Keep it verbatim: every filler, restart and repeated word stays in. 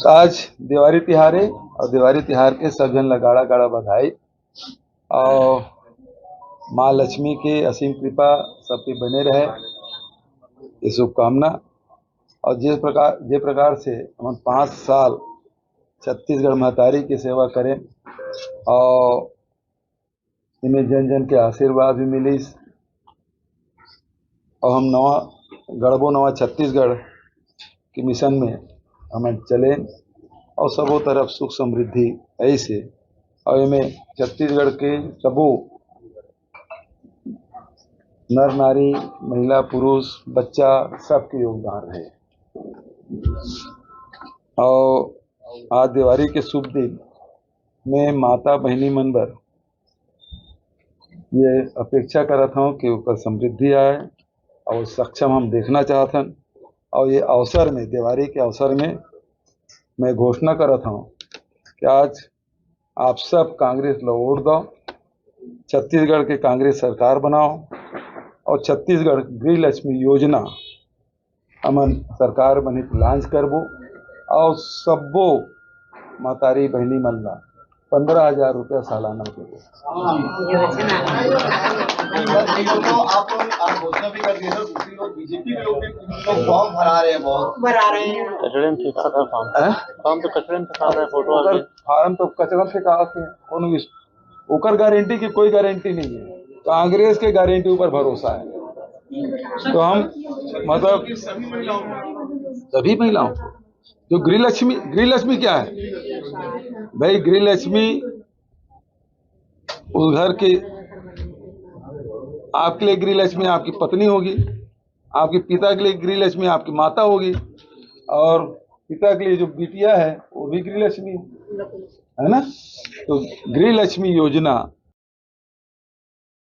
आज देवारी तिहार है और देवारी तिहार के सब झन ला गाड़ा गाड़ा बधाई और माँ लक्ष्मी के असीम कृपा सब पे बने रहे, ये शुभकामना। और जिस प्रकार जे प्रकार से हमन पाँच साल छत्तीसगढ़ महतारी के सेवा करें और इन्हें जन जन के आशीर्वाद भी मिलिस और हम नवा गढ़बो नवा छत्तीसगढ़ के मिशन में हमन चलें और सबो तरफ सुख समृद्धि ऐसे और इनमें छत्तीसगढ़ के सबो नर नारी, महिला पुरुष, बच्चा सबके योगदान रहे। और आज देवारी के शुभ दिन में माता बहिनी मन बर ये अपेक्षा करत हूँ कि ओकर समृद्धि आए और सक्षम हम देखना चाहत हन। और ये अवसर में, देवारी के अवसर में मैं घोषणा करत हूँ कि आज आप सब कांग्रेस ला वोट दो, छत्तीसगढ़ के कांग्रेस सरकार बनाओ और छत्तीसगढ़ गृह लक्ष्मी योजना हमन सरकार बने लॉन्च करबो और सब्बो महतारी बहिनी मन ला पंद्रह हजार रुपया सालाना देबो। एक तो आप आप घोषणा भी कर दिए सर, दूसरी लोग बीजेपी के लोग भी कुछ लोग फॉर्म भरा रहे हैं बहुत। भरा रहे हैं। कचड़े में फेंका था फॉर्म। हैं? फॉर्म तो कचड़े में फेंका रहे हैं, फोटो ओकर वाले। फार्म तो कचरा फेंका के कोनो विस-, ओकर गारंटी की कोई गारंटी नहीं है। कांग्रेस के गारंटी ऊपर भरोसा है। तो हम मतलब सभी महिलाओं को, जो गृहलक्ष्मी, गृहलक्ष्मी क्या है भाई? गृहलक्ष्मी उस घर के, आपके लिए गृहलक्ष्मी आपकी पत्नी होगी, आपके पिता के लिए गृहलक्ष्मी आपकी माता होगी, और पिता के लिए जो बिटिया है वो भी गृहलक्ष्मी है, है ना? तो गृहलक्ष्मी योजना